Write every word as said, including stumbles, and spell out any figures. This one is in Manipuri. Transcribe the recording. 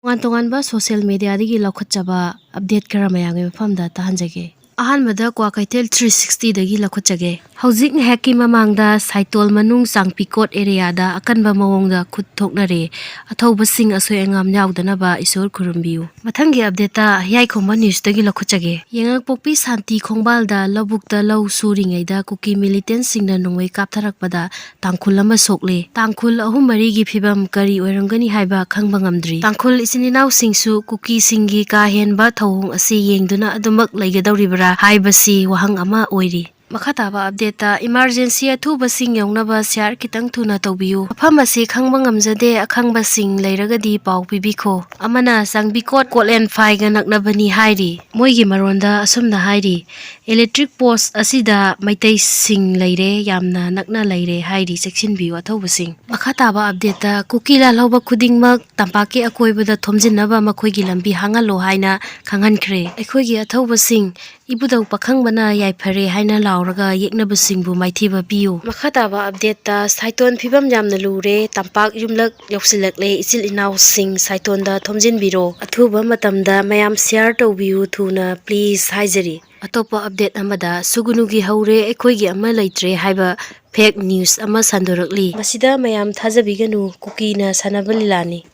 ꯇꯣꯉꯥꯟ ꯇꯣꯉꯥꯟꯕ ꯁꯣꯁꯤꯌꯦꯜ ꯃꯦꯗꯤꯌꯥꯗꯒꯤ ꯂꯧꯈꯠꯆꯕ ꯑꯞꯗꯦꯠ ꯈꯔ ꯃꯌꯥꯝꯒꯤ ꯃꯐꯝꯗ ꯇꯥꯍꯟꯖꯒꯦ꯫ ꯑꯍꯥꯟꯕꯗ ꯀ꯭ꯋꯥꯀꯩꯊꯦꯜ ꯊ꯭ꯔꯤ ꯁꯤꯛꯁꯇꯤꯗꯒꯤ ꯂꯧꯈꯠꯆꯒꯦ꯫ ꯍꯧꯖꯤꯛ ꯉꯥꯏꯍꯥꯛꯀꯤ ꯃꯃꯥꯡꯗ ꯁꯥꯏꯇꯣꯜ ꯃꯅꯨꯡ ꯆꯥꯡꯄꯤꯀꯣꯠ ꯑꯦꯔꯤꯌꯥꯗ ꯑꯀꯟꯕ ꯃꯑꯣꯡꯗ ꯈꯨꯠ ꯊꯣꯛꯅꯔꯦ꯫ ꯑꯊꯧꯕꯁꯤꯡ ꯑꯁꯣꯏ ꯑꯉꯥꯝ ꯌꯥꯎꯗꯅꯕ ꯏꯁꯣꯔ ꯈꯨꯔꯨꯝꯕꯤꯌꯨ꯫ ꯃꯊꯪꯒꯤ ꯑꯞꯗꯦꯠꯇ ꯍꯤꯌꯥꯏꯈꯣꯝꯕ ꯅ꯭ꯌꯨꯁꯇꯒꯤ ꯂꯧꯈꯠꯆꯒꯦ꯫ ꯌꯦꯉꯥꯡꯄꯣꯛꯄꯤ ꯁꯥꯟꯇꯤ ꯈꯣꯡꯕꯥꯜꯗ ꯂꯧꯕꯨꯛꯇ ꯂꯧ ꯁꯨꯔꯤꯉꯩꯗ ꯀꯨꯀꯤ ꯃꯤꯂꯤꯇꯦꯟꯁꯤꯡꯅ ꯅꯣꯡꯃꯩ ꯀꯥꯞꯊꯔꯛꯄꯗ ꯇꯥꯡꯈꯨꯜ ꯑꯃ ꯁꯣꯛꯂꯦ꯫ ꯇꯥꯡꯈꯨꯜ ꯑꯍꯨꯝ ꯃꯔꯤꯒꯤ ꯐꯤꯕꯝ ꯀꯔꯤ ꯑꯣꯏꯔꯝꯒꯅꯤ ꯍꯥꯏꯕ ꯈꯪꯕ ꯉꯝꯗ꯭ꯔꯤ꯫ ꯇꯥꯡꯈꯨꯜ ꯏꯆꯤꯟ ꯏꯅꯥꯎꯁꯤꯡꯁꯨ ꯀꯨꯀꯤꯁꯤꯡꯒꯤ ꯀꯥ ꯍꯦꯟꯕ ꯊꯧꯑꯣꯡ ꯑꯁꯤ ꯌꯦꯡꯗꯨꯅ ꯑꯗꯨꯃꯛ ꯂꯩꯒꯗꯧꯔꯤꯕ꯭ꯔꯥ ꯍꯥꯏꯕꯁꯤ ꯋꯥꯍꯪ ꯑꯃ ꯑꯣꯏꯔꯤ꯫ ꯃꯈꯥ ꯇꯥꯕ ꯑꯞꯗꯦꯠꯇ ꯏꯃꯥꯔꯖꯦꯟꯁꯤ ꯑꯊꯨꯕꯁꯤꯡ ꯌꯧꯅꯕ ꯁꯤꯌꯥꯔ ꯈꯤꯇꯪ ꯊꯨꯅ ꯇꯧꯕꯤꯌꯨ꯫ ꯃꯐꯝ ꯑꯁꯤ ꯈꯪꯕ ꯉꯝꯖꯗꯦ, ꯑꯈꯪꯕꯁꯤꯡ ꯂꯩꯔꯒꯗꯤ ꯄꯥꯎ ꯄꯤꯕꯤꯈꯣ꯫ ꯑꯃꯅ ꯆꯥꯡꯕꯤꯀꯣꯠ ꯀꯣꯠ ꯑꯦꯟ ꯐꯥꯏꯒ ꯅꯛꯅꯕꯅꯤ ꯍꯥꯏꯔꯤ꯫ ꯃꯣꯏꯒꯤ ꯃꯔꯣꯟꯗ ꯑꯁꯨꯝꯅ ꯍꯥꯏꯔꯤ, "ꯏꯂꯦꯛꯇ꯭ꯔꯤꯛ ꯄꯣꯁ ꯑꯁꯤꯗ ꯃꯩꯇꯩꯁꯤꯡ ꯂꯩꯔꯦ, ꯌꯥꯝꯅ ꯅꯛꯅ ꯂꯩꯔꯦ" ꯍꯥꯏꯔꯤ꯫ ꯆꯦꯛꯁꯤꯟꯕꯤꯌꯨ ꯑꯊꯧꯕꯁꯤꯡ꯫ ꯃꯈꯥ ꯇꯥꯕ ꯑꯞꯗꯦꯠꯇ ꯀꯨꯀꯤ ꯂꯥꯜꯍꯧꯕ ꯈꯨꯗꯤꯡꯃꯛ ꯇꯝꯄꯥꯛꯀꯤ ꯑꯀꯣꯏꯕꯗ ꯊꯣꯝꯖꯤꯟꯅꯕ ꯃꯈꯣꯏꯒꯤ ꯂꯝꯕꯤ ꯍꯥꯡꯍꯜꯂꯣ ꯍꯥꯏꯅ ꯈꯪꯍꯟꯈ꯭ꯔꯦ꯫ ꯑꯩꯈꯣꯏꯒꯤ ꯑꯊꯧꯕꯁꯤꯡ, ꯏꯕꯨꯙꯧ ꯄꯥꯈꯪꯕꯅ ꯌꯥꯏꯐꯔꯦ ꯍꯥꯏꯅ ꯂꯥꯎꯔꯒ ꯌꯦꯛꯅꯕꯁꯤꯡꯕꯨ ꯃꯥꯏꯊꯤꯕ ꯄꯤꯌꯨ꯫ ꯃꯈꯥ ꯇꯥꯕ ꯑꯞꯗꯦꯠꯇ ꯁꯥꯏꯇꯣꯟ ꯐꯤꯕꯝ ꯌꯥꯝꯅ ꯂꯨꯔꯦ, ꯇꯝꯄꯥꯛ ꯌꯨꯝꯂꯛ ꯌꯧꯁꯤꯜꯂꯛꯂꯦ, ꯏꯆꯤꯜ ꯏꯅꯥꯎꯁꯤꯡ ꯁꯥꯏꯇꯣꯟꯗ ꯊꯣꯝꯖꯤꯟꯕꯤꯔꯣ꯫ ꯑꯊꯨꯕ ꯃꯇꯝꯗ ꯃꯌꯥꯝ ꯁꯤꯌꯥꯔ ꯇꯧꯕꯤꯌꯨ ꯊꯨꯅ ꯄ꯭ꯂꯤꯖ ꯍꯥꯏꯖꯔꯤ꯫ ꯑꯇꯣꯞꯄ ꯑꯞꯗꯦꯠ ꯑꯃꯗ ꯁꯨꯒꯨꯅꯨꯒꯤ ꯍꯧꯔꯦ ꯑꯩꯈꯣꯏꯒꯤ ꯑꯃ ꯂꯩꯇ꯭ꯔꯦ ꯍꯥꯏꯕ ꯐꯦꯛ ꯅ꯭ꯌꯨꯁ ꯑꯃ ꯁꯟꯗꯣꯔꯛꯂꯤ꯫ ꯃꯁꯤꯗ ꯃꯌꯥꯝ ꯊꯥꯖꯕꯤꯒꯅꯨ, ꯀꯨꯀꯤꯅ ꯁꯥꯟꯅꯕ ꯂꯤꯂꯥꯅꯤ꯫